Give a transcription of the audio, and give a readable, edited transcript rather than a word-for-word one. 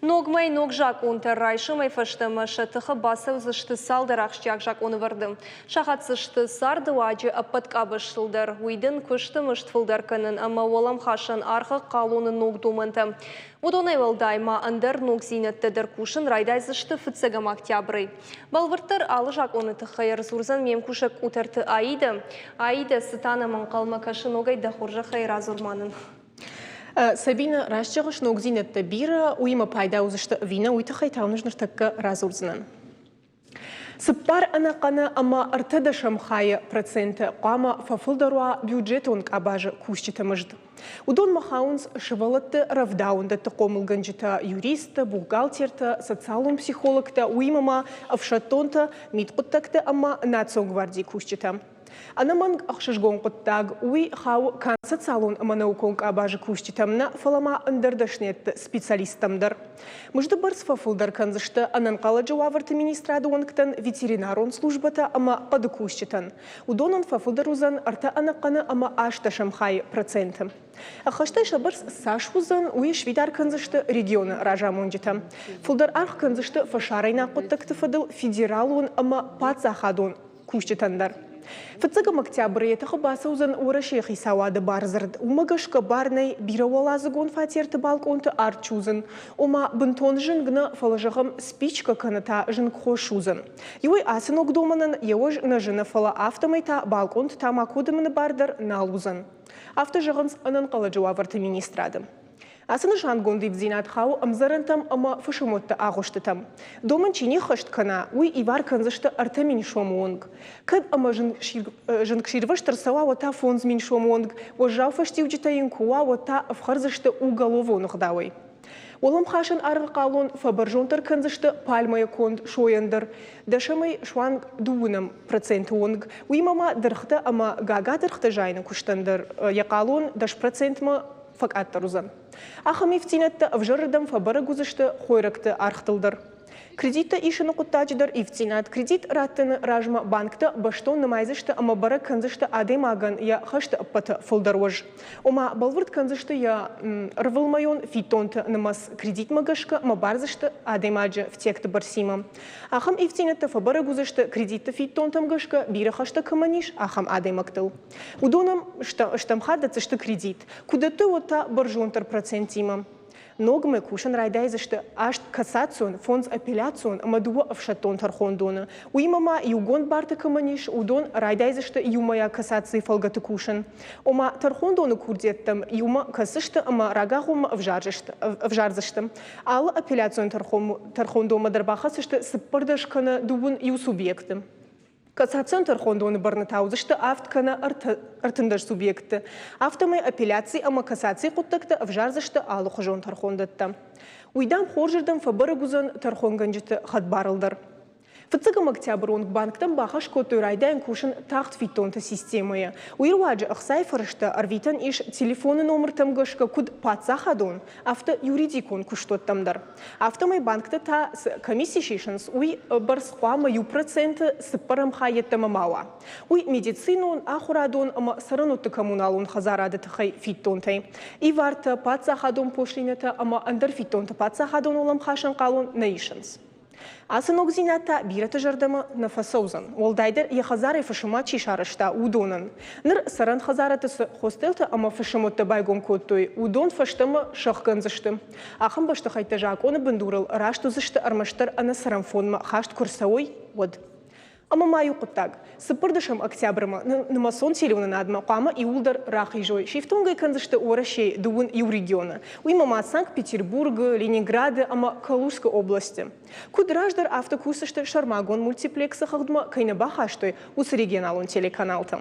Ног мӕй ног закъонтӕ райсомӕй фӕстӕмӕ сӕ тыхы бацӕудзысты цалдӕр ахсджиаг закъонывӕрды. Сахатдзысты цардыуаджы ӕппӕт къабӕзтыл дӕр. Уый дын куысты мызд фылдӕр кӕнын ӕмӕ уӕлӕмхасӕн аргъы хъалоны ног домӕнтӕ. Уыдонӕй уӕлдай ма ӕндӕр ногдзинӕдтӕ дӕр кусын райдайдзысты фыццӕгӕм октябрӕй. Бӕлвырддӕр алы закъоны тыххӕй ӕрдзурдзӕн ме мкусӕг Къутӕрты Аидӕ. Аидӕ, цы та нӕм ӕнхъӕлмӕ кӕсы ногӕй дӕ хорзӕхӕй радзур ма нын. Сабина, раст зӕгъыс, ногдзинӕдтӕ бирӕ, уыимӕ пайда уыдзысты ӕви нӕ, уый тыххӕй та уын ӕз ныртӕккӕ радзурдзынӕн. Цыппар ӕнӕхъӕны ӕмӕ ӕртӕдӕсӕм хайы проценты хъуамӕ фӕфылдӕр уа бюджетон къабазы кусджыты мызд. Уыдонмӕ хауынц сывӕллӕтты рӕвдауӕндӕтты хъомылгӕнджытӕ, юристтӕ, бухгалтертӕ, социалон психологтӕ, уыимӕ ма ӕфсӕддонтӕ, мидхъуыддӕгты ӕмӕ национ гвардийы кусджытӕ. Ӕнӕмӕнг ӕхсызгон хъуыддаг уый хауы канд социалон ӕмӕ наукон къабазы кусджытӕм нӕ, фӕлӕ ма ӕндӕр дӕсныйӕдты специалисттӕм дӕр. Мызды бӕрц фӕфылдӕр кӕндзысты ӕнӕнхъӕлӕджы уавӕрты министрады уӕнгтӕн, ветеринарон службӕтӕ ӕмӕ хъӕды кусджытӕн. Уыдонӕн фӕфылдӕр уыдзӕн ӕртӕ ӕнӕхъӕны ӕмӕ ӕстдӕсӕм хайы проценты. Ӕххӕстӕй сӕ бӕрц цас уыдзӕн, уый сфидар кӕндзысты регионы разамонджытӕ. Фылдӕр аргъ кӕндзысты фӕсарӕйнаг хъуыддӕгты фӕдыл федералон ӕмӕ паддзахадон кусджытӕн дӕр. Фыццӕгӕм октябры йӕ тыхы бацӕудзӕн Уӕрӕсейы хицауады бардзырд. Уымӕ гӕсгӕ бар нӕй бирӕуӕладзыгон фатерты балкъонты арт судзын. Ома, бынтон зынг нӕ, фӕлӕ зӕгъӕм, спичкӕ кӕнӕ та зынгхос судзын. Иуӕй ацы ног домӕнӕн йӕ уӕз нӕ зыны, фӕлӕ афтӕмӕй та балкъонты тамако дымыны бар дӕр нал уыдзӕн. Афтӕ зӕгъынц ӕнӕнхъӕлӕджы уавӕрты министрады. Ацы нысангонд ивддзинад хауы ӕмдзӕрӕнтӕм ӕмӕ фысымуӕтты агъуыстытӕм. Домӕн чи не ххӕст кӕна, уый ивар кӕндзысты 3000 сомы онг. Кӕд ӕмӕ зынгсирвӕзт ӕрцӕуа, уӕд та 5000 сомы онг, уӕззау фӕстиуджытӕ йын куы уа, уӕд та ӕфхӕрдзысты уголовон ӕгъдауӕй. Уӕлӕмхасӕн аргъы хъалон фӕбӕрзонддӕр кӕндзысты пальмӕйы конд сойӕн дӕр, дӕсӕмӕй суанг дыууынӕм проценты онг. Уыимӕ ма дыргътӕ ӕмӕ гагадыргътӕ зайыны куыстӕн дӕр йӕ хъалон 10 процентмӕ фӕкъаддӕр уыдзӕн. Ахӕм ивддзинӕдтӕ ӕвзӕрырдӕм фӕбӕрӕг уыдзысты хойрӕгты ӕргътыл дӕр. Кредиттӕ исыны хъуыддаджы дӕр ивддзинад кредит раттыны размӕ банктӕ бӕстон нымайдзысты ӕмӕ бӕрӕг кӕндзысты адӕймагӕн йӕ хӕсты ӕппӕты фылдӕр уӕз. Ома, бӕлвырд кӕндзысты йӕ ӕрвылмӕйон фиддонты нымӕц кредитмӕ гӕсгӕ ӕмӕ бардзысты адӕймаджы фтекты бӕрцимӕ. Ахӕм ивддзинӕдтӕ фӕбӕрӕг уыдзысты кредитты фиддонтӕм гӕсгӕ бирӕ хӕстӕ кӕмӕн ис, ахӕм адӕймӕгтыл. Уыдонӕн стӕм хатт дӕтдзысты кредит. Куы дӕттой, уӕд та бӕрзонддӕр процентимӕ. Ногмӕ кусын райдайдзысты аст кассацион, фондз апелляцион ӕмӕ дыууӕ ӕфсӕддон тӕрхондоны. Уыимӕ ма иугонд барты кӕмӕн ис, уыдон райдайдзысты иумӕйаг кассацийы фӕлгӕты кусын. Ома, тӕрхондоны курдиӕттӕм иумӕ кӕсдзысты ӕмӕ рагагъоммӕ ӕвзардзысты. Алы апелляцион тӕрхондонмӕ дӕр бахӕсдзысты 14 кӕнӕ дыууын иу субъекты. Кассацион тӕрхондоны бӕрны та уыдзысты авд кӕнӕ 13 субъекты. Афтӕмӕй апелляци ӕмӕ кассацийы хъуыддӕгтӕ ӕвзардзысты алыхуызон тӕрхондӕттӕ. Уый, дам, хорзырдӕм фӕбӕрӕг уыдзӕн тӕрхонгӕнджыты хӕдбарыл дӕр. Фыццӕгӕм октябры онг банктӕм бахӕс кодтой райдайын кусын тагъд фиддонты системӕйы. Уый руаджы ӕхцайы фӕрӕзтӕ ӕрвитӕн ис телефоны номыртӕм гӕсгӕ куыд паддзахадон, афтӕ юридикон куыстуӕттӕм дӕр. Афтӕмӕй банктӕ та цы комисси сисынц, уый бӕрц хъуамӕ 1 проценты цыппӕрӕм хай йеддӕмӕ ма уа. Уый медицинон, ахуырадон ӕмӕ цӕрӕнуӕтты коммуналон хӕдзарады тыххӕй фиддонтӕй. Ивартӕ, паддзахадон пошлинӕтӕ ӕмӕ ӕндӕр фиддонтӕ паддзахадон уӕлӕмхасӕн хъалон нӕ исынц. Ацы ногдзинад та бирӕты зӕрдӕмӕ нӕ фӕцӕудзӕн, уӕлдайдӕр йӕ хӕдзарӕй фысымуат чи сарӕзта, уыдонӕн. Ныр цӕрӕн хӕдзарӕдты цы хостелтӕ ӕмӕ фысымуӕттӕ байгом кодтой, уыдон фӕстӕмӕ сӕхгӕндзысты. Ахӕм бӕстыхӕйттӕ закъоны бындурыл раст уыдзысты ӕрмӕстдӕр ӕнӕцӕрӕн фонмӕ хаст куы рцӕуой, уӕд. Ӕмӕ ма иу хъуыддаг. Цыппӕрдӕсӕм октябрмӕ нымӕцон телеуынынадмӕ хъуамӕ иууылдӕр рахизой, сифтонг ӕй кӕндзысты Уӕрӕсейы дыууын иу регионы. Уыимӕ ма Санкт-Петербургы, Ленинграды ӕмӕ Калужскы областы. Куыд раздӕр, афтӕ кусдзысты сӕрмагонд мультиплексы хыгъдмӕ кӕй нӕ бахастой, уыцы регионалон телеканалтӕ.